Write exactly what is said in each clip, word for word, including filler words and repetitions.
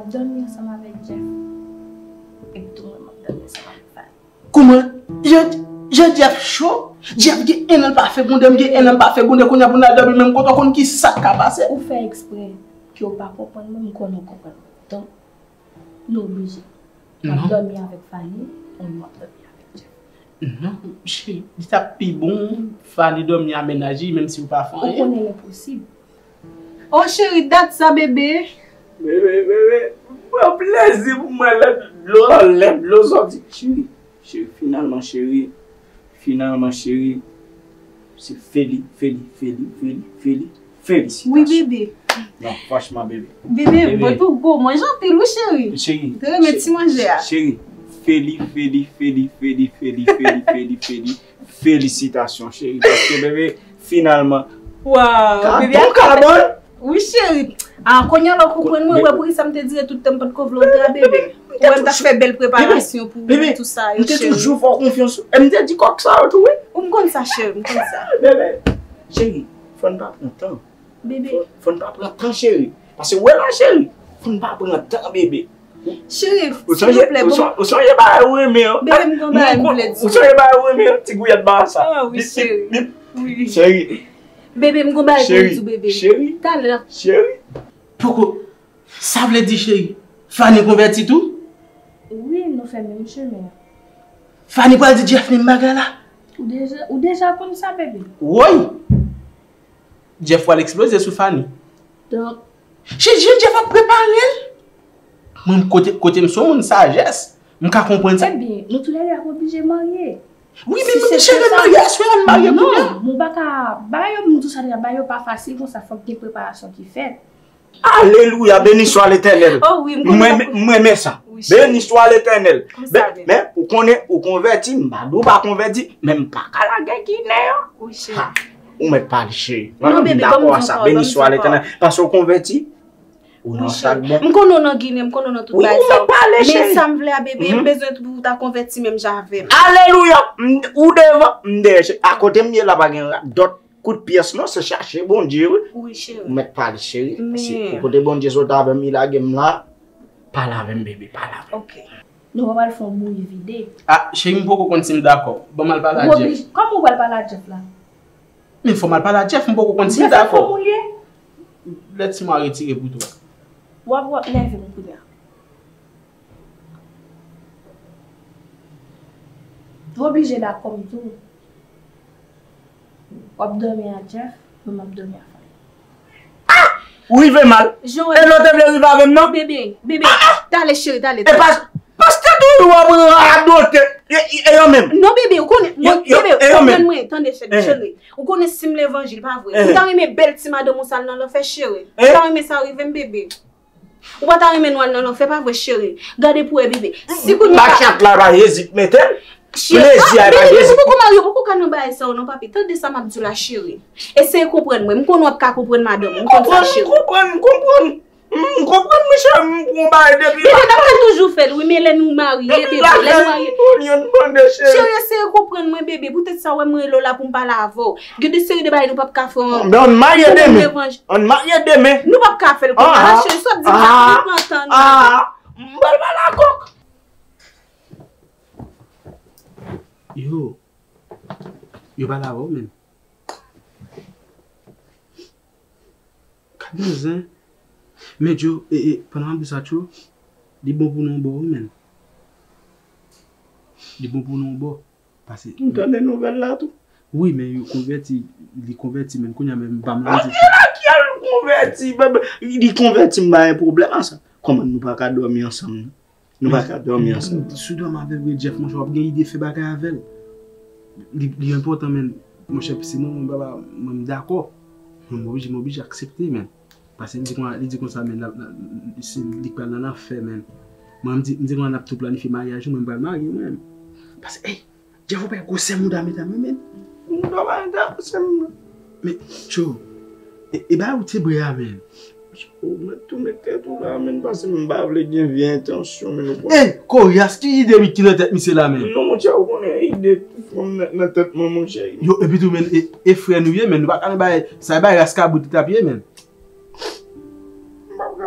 Dòmi ansanm avèk Jeff. Epi tou mwen, m ap dòmi ansanm avèk Fanny. Kouman? Jan, jan Jeff cho? Jeff gen en an l pa fegonde m, gen en an m pa fegonde, kounye a pou n al dòmi menm kote, w konn ki sa k ka pase? Ou fè eksprè ke w pa konprann mwen, m konnen w konprann mwen. Donk, nou oblije. M ap dòmi avèk Fanny, ou nou ap dòmi avèk Jeff. Non, cheri, li t ap pi bon Fanny dòmi a mennaj li, menm si w pa fè anyen. Ou konnen l enposib. O cheri, dat sa, bebe. Bebe, bebe, pran plezi pou mwen lè dlo anlè, dlo sòti. Cheri, cheri, finalman, cheri, finalman, cheri, se feli, feli, feli, feli, feli, felisitasyon. Wi, bebe. Non, franchman, bebe. Bebe, bebe, bòt ou gwo, mwen janti l, wi, cheri. Cheri, te renmen ti manje a. Cheri, feli, feli, feli, feli, feli, feli, feli, feli, felisitasyon, cheri. Paske, bebe, finalman. Waw, bebe, katon kabann. Wi, cheri. A, kounye a la w konprann mwen, wè poukisa m te dire tout tan m potko vle w te a, bebe. Ou wè m t ap fè bèl preparasyon pou ou, tout sa yo, cheri. M te toujou fè w konfyans. E m te di kòk sa yo tou, wi. Ou m konn sa, cheri, m konn sa. Bebe, cheri, fò n pa pran tan. Bebe. Fò, fò n pa pran tan, cheri. Paske, wè la, cheri, fò n pa pran tan, bebe. Cheri, silvouplè, bon. Ou sonje bagay ou renmen an. Bebe, m gon bagay m vle di w. Ou sonje bagay ou renmen an, ti gouyad ba sa. A, wi, cheri. Wi. Cheri. Bebe, m gon bagay pou m di w, bebe. Cheri. Talè. Cheri. Poko. Sa vle di, cheri, Fanny konvèti tou? Wi, nou fè menm chemen an. Fanny pral di Jeff menm bagay la? Ou deja, ou deja konn sa, bebe. Woy! Jeff pral eksploze sou Fanny. Donk, cheri, jan Jeff ap prepare l. Mwen, kote, kote m se yon moun sajès, m ka konprann sa. Ebyen, nou toulède ap oblije marye. Wi, men si se cheri, sa, marye, aswè, ann marye kounye a. Non, m pa ka ba yo, m di w sa deja, ba yo pa fasil konsa, fòk gen preparasyon ki fèt. Alelouya, beni swa Letènèl. Oh wi, m konnen. Mwen, mwen renmen sa. Wi, cheri. Beni swa Letènèl. Men, ou konnen, ou konvèti, m pa di w pa konvèti, men m pa ka lage Ginen an. Wi, cheri. Ha, ou mèt pale, cheri. Non, bebe, ban m di w pawòl, ban m di w pawòl. Beni swa Letènèl. Paske ou konvèti, ou nan sa k bon. M konnen w nan Ginen, m konnen w nan tout bagay sa yo. Wi, ou mèt pale, cheri. Men sa m vle a, bebe, m bezwen pou w ta konvèti menm jan avè m. Alelouya! M, ou devan, m dèyè, cheri. Akote m ye la, pa gen dòt kout pyès non, se chache Bondye, wi. Wi, cheri. Ou mèt pale, cheri. Men. Paske pou kote Bondye sot avè m, li lage m la, pale avè m, bebe, pale avè m. Ok. Nou pral fè yon bouyi vide. A, cheri, m poko konn si m dakò. Ban m al pale a Jeff. Kòman ou pral pale a Jeff la? Men fò m al pale a Jeff, m poko konn si m dakò. Jeff e fanm ou l ye? Lè ti mwa retire pou twa. W ap, w ap nève m kounye a. W oblije dakò m tou. W ap dòmi a Jeff, mwen m ap dòmi a Fanny. A! Ou rive mal. E lè w te vle rive avè m, non? Bebe, bebe, talè cheri, talè, talè. E pa, pastè toujou ap radote. E, e, e yo menm. Non, bebe, ou konnen, bebe, konprann mwen, tande, cheri, cheri. Ou konnen si m levanjil, pa vre. Ou ta renmen bèl ti madanm ou sa al nan lanfè, cheri. Ou ta renmen sa rive m, bebe. Ou pa ta renmen nou al nan lanfè, pa vre, cheri? Gade pou wè, bebe. Si kounye a. Machat la pa Jezi k mete l. Plezi a pa Jezi. Bebe, ou poko marye, ou poko ka nan bagay sa yo non, papi. Tande sa m ap di w la, cheri. Eseye konprann mwen. M konnen w ap ka konprann madanm ou. M konn sa, cheri. M konprann, m konprann. M konprann, monchè, m pran bagay depi. Bebe, n ap ka toujou fè l, wi, men lè nou marye, bebe, lè nou marye. Cheri, eseye konprann mwen, bebe. Poutèt sa, w wè m rele w la pou m pale avè w. Gen de seri de bagay nou p ap ka fè an. Men ann marye demen. Ann marye demen. Nou p ap ka fè l kounye a, cheri, sa w ap di m sa, nou pran tan nou. M pral pale a kòk. Yo. Yo pale avè w menm. Ka gen zen. Men Djo, e, e, pandan m ap di sa, Djo, li bon pou nou yon bò, wi, menn. Li bon pou nou yon bò. Paske. M tande nouvèl la tou. Wi, men yo konvèti, li konvèti, menn. Kounye a, menm, m pa manje. Lakyèl konvèti, bebe, li konvèti, m pa gen pwoblèm a sa. Kòman nou pa ka dòmi ansanm, non? Nou pa ka dòmi ansanm. Si w dòmi avèk Jeff, monchè, w ap gen ide fè bagay avè l. Li, li enpòtan, menn. Monchè, se mwen, mwen, papa, mwen, m dakò. Mwen, m oblije, m oblije aksepte, menn. Paske li di konsa, li di konsa, menn, l ap, l ap, se li k pral nan lanfè, menn. Mwen, m di, m di konsa, n ap tou planifye maryaj nou, mwen, m pral marye, mwen. Paske, ey, Jeff, ou pa gwosè mouda medam yo, menn. Mouda pa enterese m, non. Men, Tjo, e, e ba ou te bwe a, menn. Tjo, ou mèt tou met tèt ou la, menn, paske m pa vle gen vye entansyon, menn, ou konnen. Ey, koryas, ki ide ki nan tèt misye la, menn? Non, monchè, ou konnen ide tout fanm nan, nan tèt mwen, monchè. Yo, epi tou, menn, e, e frè nou ye, menn, nou pa ka nan bay, sa bay ras kabrit li t ap ye, menn. M p ap ka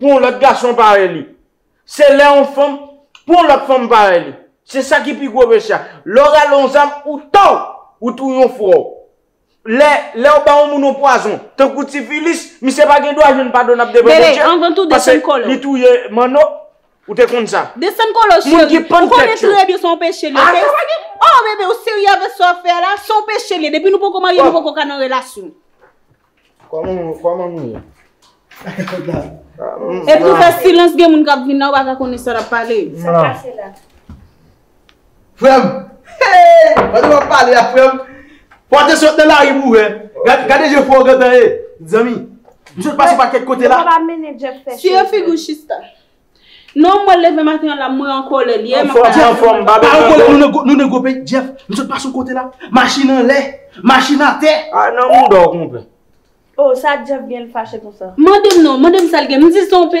pou yon lòt gason parèy li. Se lè yon fanm pran yon lòt fanm parèy li. Se sa ki pi gwo peche a. Lè w rale yon zam, ou ta w, ou touye yon frè w. Lè, lè w ba yon moun yon pwazon, tankou tifilis, misye pa gen dwa jwenn padon n ap devan Bondye. Bebe, anvan tou, desann kòlè w. Paske li touye manno, ou te konn sa. Desann kòlè w, cheri. Moun ki pann tèt yo. Ou konnen trè byen se yon peche l ye. Ah, sa pa gen. Oh, bebe, ou serye avèk sa w ap fè a la? Se yon peche l ye. Depi nou poko marye, nou poko ka nan relasyon. Kòman, kòman nou ye? Epi ou fè silans, gen moun k ap vin la, ou pa ka konnen sa l ap pale. Sa k pase la? Frè m! Hey! Pandan w ap pale a, frè m, fò w te sot nan lari pou wè. Gad, gade jan frè w gentan ye. Zanmi, m sot pase yon pakèt kote la. Yo pa mennen Jeff fè cheve. Siye figi w, Chista. Non, mwen leve maten an la, mwen an kòlè, li ye, m ap pale. Anfòm, anfòm, m pa bezwen kòlè. Nou nan gwo, nou nan gwo peyi, Jeff. M sot pase yon kote la. Machin anlè, machin atè. Ah, nan mouda w, konpè. Oh, sa Jeff gen l fache konsa? Mande m non, mande m sa l gen. M di se yon pe...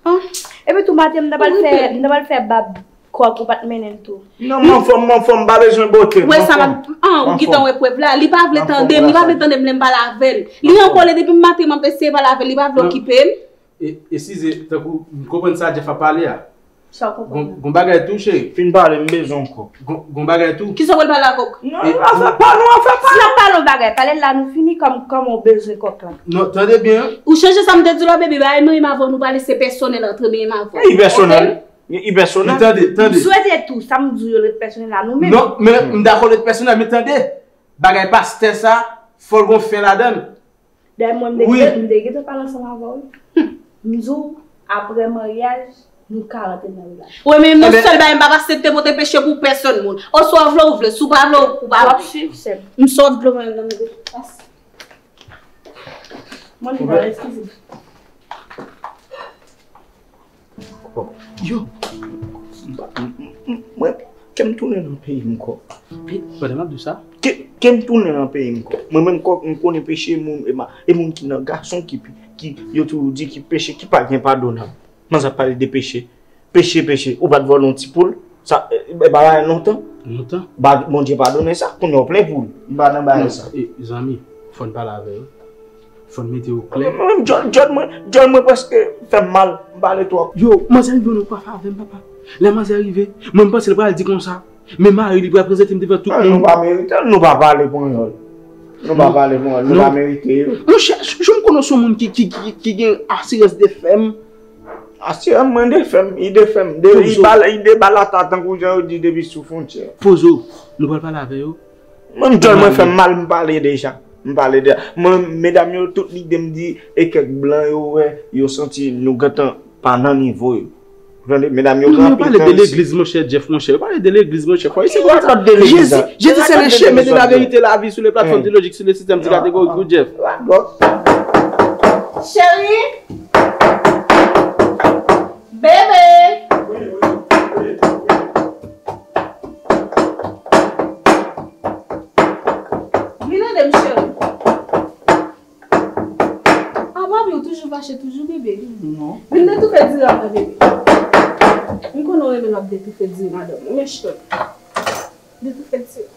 Ah. Epi tou, maten, m ta pral fè, m ta pral fè bab kòk ou pa t mennen l tou. Non, m anfòm, m anfòm, m pa bezwen bote. Wè sa m ap, ah, ou gentan wè prèv la. Li pa vle tande m, li pa vle tande m lè m pale avè l. Li an kòlè depi maten, m ap eseye pale avè l, li pa vle okipe m. E, eskize, tankou, m konprann sa Jeff ap pale a. Sa w konprann? Gon, gon bagay tou, cheri. Fin pale, m bezwen w kòk. Gon, gon bagay tou. Kisa w pral pale a kòk? Non, nou pa fè pa, nou pa fè pa. Si n ap pale yon bagay, pale l la, nou fini kòm, kòman w bezwen kòk la. Non, tande byen. Ou chanje sa m te di w la, bebe, bagay mwen menm avè w, nou pale se pèsonèl antre mwen menm avè w. E, i pèsonèl. Ok? I, i pèsonèl. Men tande, tande. M swete tou, sa m di w yo ret pèsonèl la, nou menm. Non, men m dakò ret pèsonèl, men tande. Bagay pastè sa, fò l gon fen ladan l. Dayè, mwen, m te gentan, m te gentan pale ansanm avè w, wi. M di w, apre maryaj, nou ka rantre nan relasyon. Wi, men yon sèl bagay, m pa aksepte pote peche pou pèsonn moun. Oswa w vle, ou vle. Si w pa vle, ou pa vle. W ap swiv, sè m. M sòt dlo mwen nan mwen. Mwen, li pale, eskize. Yo, m pa, m, m, m, mwen, kè m tounen nan peyi m ankò. Pi, pandan m ap di w sa. Ki, Ke m tounen nan peyi m ankò. Mwen menm kòk m konnen peche moun e ma- e moun ki nan gason ki pi- ki yo toujou di ki peche ki pa gen padonab. Manzè ap pale de peche. Peche, peche. Ou pa t vòlè yon ti poul? Sa e, e bagay lontan. Lontan. Ba- Bondye padone sa. Kounye a w plen poul. M pa nan bagay sa. E, zanmi, fò n pale avè yo. Fò n mete yo klè. Mwen, djòl, djòl mwen, djòl mwen prèske fè m mal. M pale twòp. Yo, manzè rive, nou pa fè avè m, papa. Lè manzè rive, mwen m panse l pral di konsa. Men mari li pral prezante m devan tout moun. Nou pa merite l, nou pa pale panyòl. Nou pa pale panyòl, nou pa merite yo. Monchè, jan m konnen w se yon moun ki, ki, ki, ki gen asirans de fè m. Asirans mwen de fè m, li de fè m. De, li ba, li de ba lata tankou jan yo di depi sou fwontyè. Pozo, nou pral pale avè yo. Mwen, m djòl mwen fè m mal, m pale deja. M pale deja. Mwen, medam yo, tout lide m di, e kèk blan yo wè, yo santi nou gentan pa nan nivo yo. Ou tande? Medam yo gen anpil karaktè. Non, men yo pale de legliz, monchè, Jeff, monchè. Yo pale de legliz, monchè. Fò isi. Jezi, Jezi se le chemen, de la vérité, la vie, sur les plateformes théologiques, sur le système du catégorique, Jeff. Cheri! Bebe! Vin ede m, cheri. A, papi, ou toujou fache, toujou, bebe. Non. Vin detoufe diri a mwen, bebe. M konnen w renmen l ap detoufe diri madanm ou, men cheri. Detoufe diri.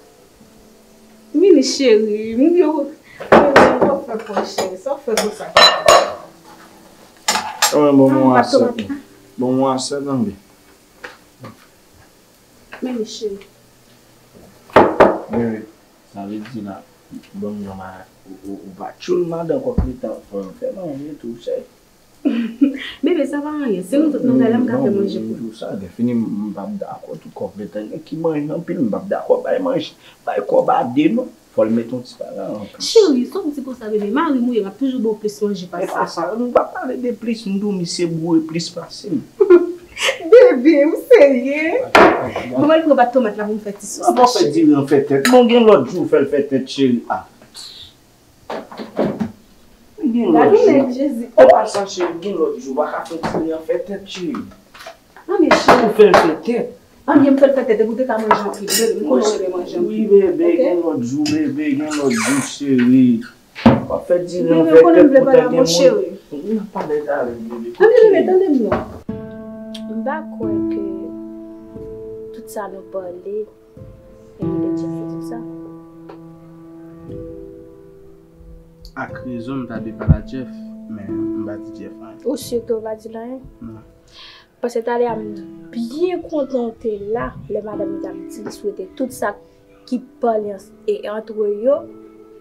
Vini, cheri. M di w, bebe, sa w fè pou cheri. Sa w fè pou sa. Bon, bon, bon, asè. Bon, bon, asè, tanbe. Men li cheri. Men, sa vle di la, bon, non, ma, ou, ou, ou pa tchoul madan kòk letan fò yo fè manje tou, cheri. Bebe, sa pa anyen. Se nou tout nou gade, m ka fè manje pou ou. Sa, lè fini, m p ap dakò tou kòk letan. Gen ki manje anpil, m p ap dakò bay manje, bay kòb a de, non. Fò l mete yon ti bagay ankò. Cheri, sa w di konsa, bebe? Mari m ou ye, m ap toujou ba w plis manje pase. E pa sa, m pa pale de plis, m di w misye boure plis pase m. Bebe, ou serye? Bon, m al pran pat tomat la pou m fè ti sos la, cheri. Fè diri an fè tèt. Bon, gen lòt jou fè l fè tèt, cheri. A. Gen lòt jou. Gad yon nèg, Jezi. An pasan, cheri, gen lòt jou, w pa ka fè diri an fè tèt, cheri. Anben, cheri. Ou fè l fè tèt. Anben, m fè l fè tèt, epi w te ka manje anpil, bebe. M konnen w renmen manje anpil. Wi, bebe, gen lòt jou, bebe, gen lòt jou, cheri. W ap fè diri an fè tèt pou tande moun. Bebe, w konnen m vle pale avè w, cheri. M ap pale avè w, bebe. Anben, bebe, tande m non. M pa kwè ke tout sa nou pale, e li te Jeff ki di sa. Ak rezon, m ta dwe pale a Jeff, men m pa di Jeff anyen. Ou si ke w pa di l anyen? Non. Paske talè a m byen kontan w te la, lè madanm li t ap di li swete tout sa ki pale an-, e, antre yo,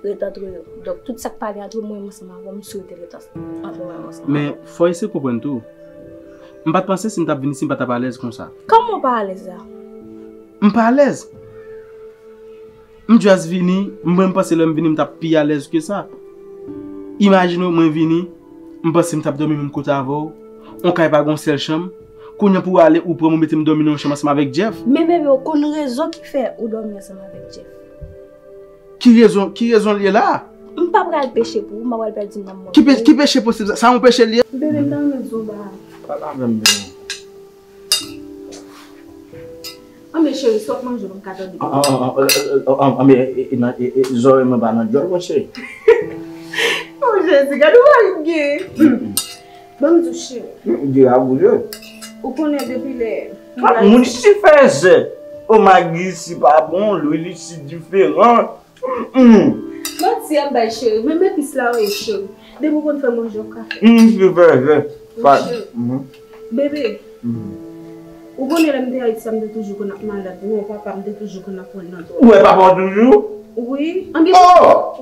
ret antre yo. Donk, tout sa k pale antre mwen menm ansanm avè w, m swete ret ans-, antre mwen menm ansanm avè w. Men, fò w eseye konprann tou. M pa t panse si m t ap vin isi, m pa t ap alèz konsa. Kòman w pa alèz la? M pa alèz. M just vini, mwen m panse lè m vini m t ap pi alèz ke sa. Imajine w, mwen vini, m panse m t ap dòmi menm kote avè w. On kay pa gen yon sèl chanm. Kounye a pou w ale, ou pran m, ou mete m dòmi nan yon chanm ansanm avèk Jeff. Men bebe, ou konn rezon ki fè ou dòmi ansanm avèk Jeff? Ki rezon, ki rezon l ye la? M pa pral peche pou ou, m pa pral pèdi nanm mwen. Ki pe-, ki peche posib sa? Sa yon peche l ye? Bebe, m ta renmen di w yon bagay. Pale avè m, bebe. Anben, cheri, sa w ap manje, m ka tande. Anben, zòrèy mwen pa nan djòl, mwen, cheri. O Jezi, gade yon bagay m gen. Ban m di w, cheri. Ou gen ragoule. Ou konnen depi lè. Moun isi fè zè. O, magi isi pa bon, lwil isi diferan. Manti ap bay, cheri. Menm epis la w ye, cheri. Depi w konn fè manje, w ka fè. Wi, cheri. Bebe, ou konnen lè m te Ayiti a, m te toujou konn ap malad. Wi, papa m te toujou konn ap pran nan dwòg. Ou wè papa w toujou? Wi. Anben,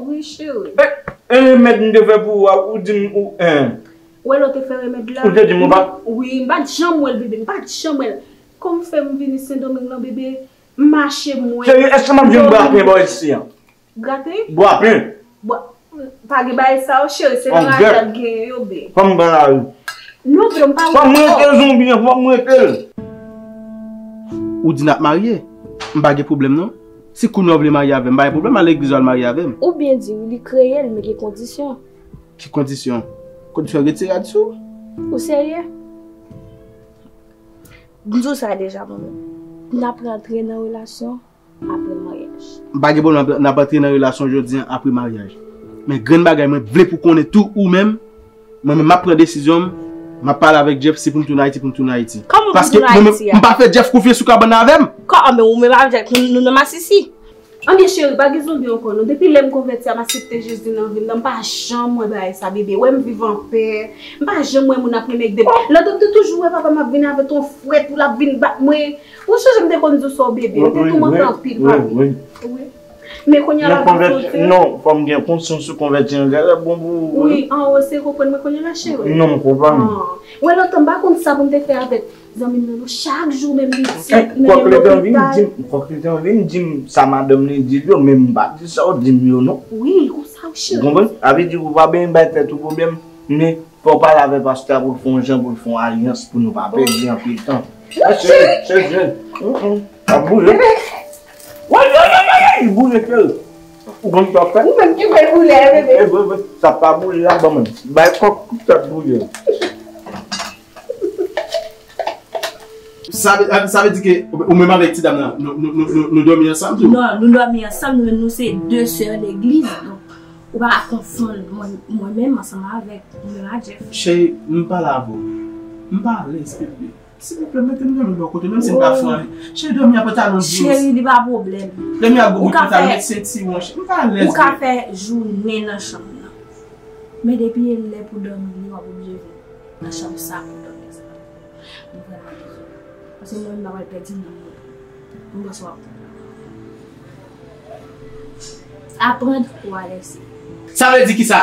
wi, cheri. E, e remèd m te fè pou ou a, ou di m, ou, en. Ou wè lè w te fè remèd la? Ou te di m ou pa. Wi, m pa t janm wè l, bebe. M pa t janm wè l. Kòm fè m vini Sendomeng nan, bebe. M mache, m wè. Cheri, èske m ap jwenn bwa plen bò isi an? Gate? Bwa plen. Bwa, pa gen bagay sa yo, cheri, se nan lari y ap genyen yo, be. Fò m pran lari. Non, be, m pa wè. Fò m rete zonbi an, fò m rete l. Ou di n ap marye. M pa gen pwoblèm, non. Si kounye a w vle marye avè m, m pa gen pwoblèm, al legliz ou al marye avè m. Ou byen di, wi, li kreye l, men gen kondisyon. Ki kondisyon? Kondisyon retire rad sou? Ou serye? M di w sa deja, mwen menm. N ap rantre nan relasyon apre maryaj. M pa gen pwoblèm n ap antre nan relasyon jodi a apre maryaj. Men grenn bagay mwen vle pou konnen tou ou menm, mwen menm m ap pran desizyon m, m ap pale avèk Jeff, si pou m tounen Ayiti, pou m tounen Ayiti. Kòman pou tounen Ayiti a? Paske mwen menm, m pa fè Jeff konfyans sou kabann avè m. Kòman ou menm avèk Jeff, nou, nou nan masisi? Anben cheri, pa gen zonbi ankò non. Depi lè m konvèti a, m aksepte Jezi nan vi m nan, m pa janm wè bagay sa, bebe. Wè m viv anpè. M pa janm wè moun ap renmen ak de. Lontan m te toujou wè papa m ap vin avèk yon frèt pou l ap vin bat mwen. Ou sonje m te konn di w sa w bebe. M te toumante anpil, papi. Wi. Men kounye a la, pa konte. Non, fò m gen konsyans sou konvèti an, gade bon pou ou. Wi, an, ou se konprann mwen kounye a la, cheri? Non, m konprann. Wè lontan m pa konn sa pou m te fè avèk zanmi m nan non. Chak jou menm li di, mennen m lopital. Fòk li te anvi di m sa madanm li di l yo, men m pa di sa w di m yo non. Wi, konsa wi cheri. Ou konprann? Sa vle di ou pa benyen bay tèt ou pwoblèm, men fò w pale avèk pastè a pou l fè yon jan, pou l fè yon alyans pou nou pa pèdi anpil tan. Cheri, cheri, cheri. Ap boule. Woy, woy, woy, woy, woy, li boule, cheri. Ou konn sa w ap fè? Ou menm ki fè l boule, bebe. E vre, vre. Sa pa boule la, ban mwen. Bay kòk tout tèt boule. Sa vle, sa vle di ke ou menm avèk ti dam nan, nou, nou, nou, nou, nou dòmi ansanm tou? Non, nou dòmi ansanm, nou menm nou se de sè legliz. Donk, ou pa ka konfonn mwen, mwen menm ansanm avèk, ou menm ak Jeff. Cheri, m pale avè w. M pa alèz, bebe. Silvouplè, mete m dòmi bò kote, menm si m pa fè anyen. Cheri, dòmi a pantalon jeans. Cheri, li pa pwoblèm. Dòmi a gwo bout pantalon, met sentiwon, cheri. M pa alèz, bebe. Ou ka fè jounen nan chanm nan. Men depi e lè pou dòmi li, w ap oblije vin nan chanm sa pou dòmi sa. M vrèman dezole. Paske mwen menm m pa pral pèdi nanm mwen. M panse w ap aprann pou alèze. Sa vle di kisa?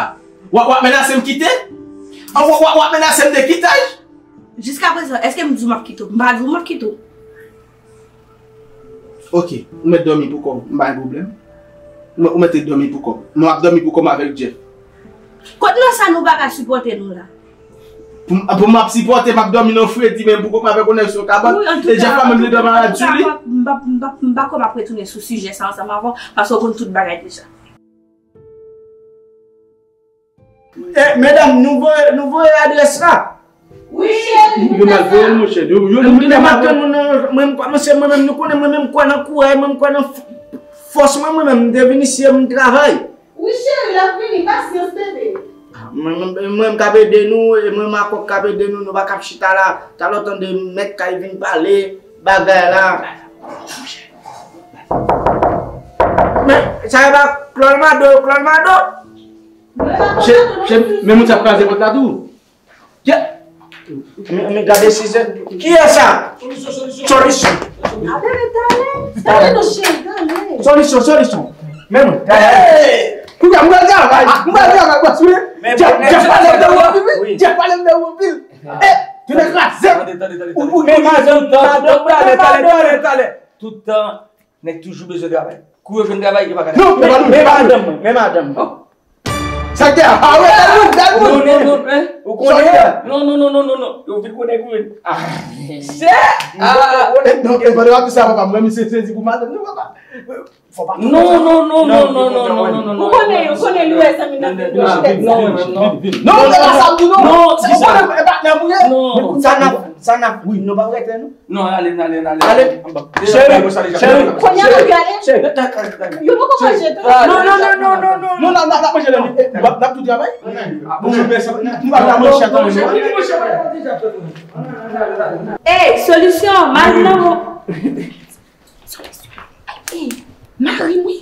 W ap, w ap menase m kite? W ap, w ap, w ap menase m de kitaj? Jiskaprezan, èske m di w m ap kite w? M pa di w m ap kite w. Oke, ou mèt dòmi pou kò w, m pa gen pwoblèm. Ou mèt, ou mèt dòmi pou kò w. Men w ap dòmi pou kò m avèk Jeff. Kot nan sa nou pa ka sipòte nou la? Pou m, pou m ap sipòte, m ap dòmi nan fredi, men pou kò m avèk ou nan yon kabann. E Jeff la menm li dòmi anlè di li. M pa, m pa, m pa kwè m ap retounen sou sijè sa ansanm avè w, paske w konn tout bagay deja. Eh, medam, nou voye, nou voye adrès la? Wi, cheri. Yo mal voye l, monchè. Yo, yo, nou mete m ap tann nou nan, mwen, mwen, se mwen menm, nou konnen mwen menm kwè nan kouraj, mwen menm kwè nan f-, fòs mwen, mwen menm, m te vin isi, m travay. Wi, cheri, l ap vini, pasyans, bebe. Mwen, mwen, mwen, m k ap ede nou, e mwen, m ak kòk k ap ede nou, nou pa k ap chita la, talè w tande mèt kay vin pale, bagay la. Men, sa e pa Klòlmado, Klòlmado? Che, che, men moun sa ap kraze pòt la tou. Ye. Men, men gade si se, kiyès sa? Solisyon. Ape ret ale. Tande non cheri, tande. Solisyon, solisyon. Men mwen, tande. Kounye a, mwen al travay. Mwen al travay, bòs, wi. Jeff, Jeff pale m nan anpil, wi. Jeff pale m nan anpil. Eh, tande kraze. Tande, tande, tande, tande. Men madanm, madanm, talè, talè, talè, talè. Tout tan, nèg toujou bezwen travay. Kou yo jwenn travay, yo pa ka travay. Non, men, men madanm mwen, men madanm mwen. Sa k te a? Ah, wè, gad moun, gad moun. Non, non, non, hein? Ou konnen? Non, non, non, non, non, non. Yo vin konnen kou yo. Ah. Se. Ah. Eh, non, eh, pandan w ap di sa, papa, mwen, misye sezi pou madanm, non, papa. Fò pa. Non, non, non, non, non, non, non, non, non. Ou konnen, ou konnen, li wè zanmi nan vin. Non, non, non, non, non. Non, se pa sa m di, non. Non, se pa sa. Ou konnen, e pa nan mouye. Non. Sa n ap, sa n ap, wi, nou pa rete, non. Non, ale, ale, ale. Ale. Cheri, cheri. Kounye a nou prale. Cheri. Yo poko manje tou. Non, non, non, non, non, non. Non, n ap, n ap manje la, wi. N ap, n ap tou travay. Bonjou, mèsi. Nou pa manje atò, non. Ey, solisyon, mari nan. Solisyon. Ey, mari m wi.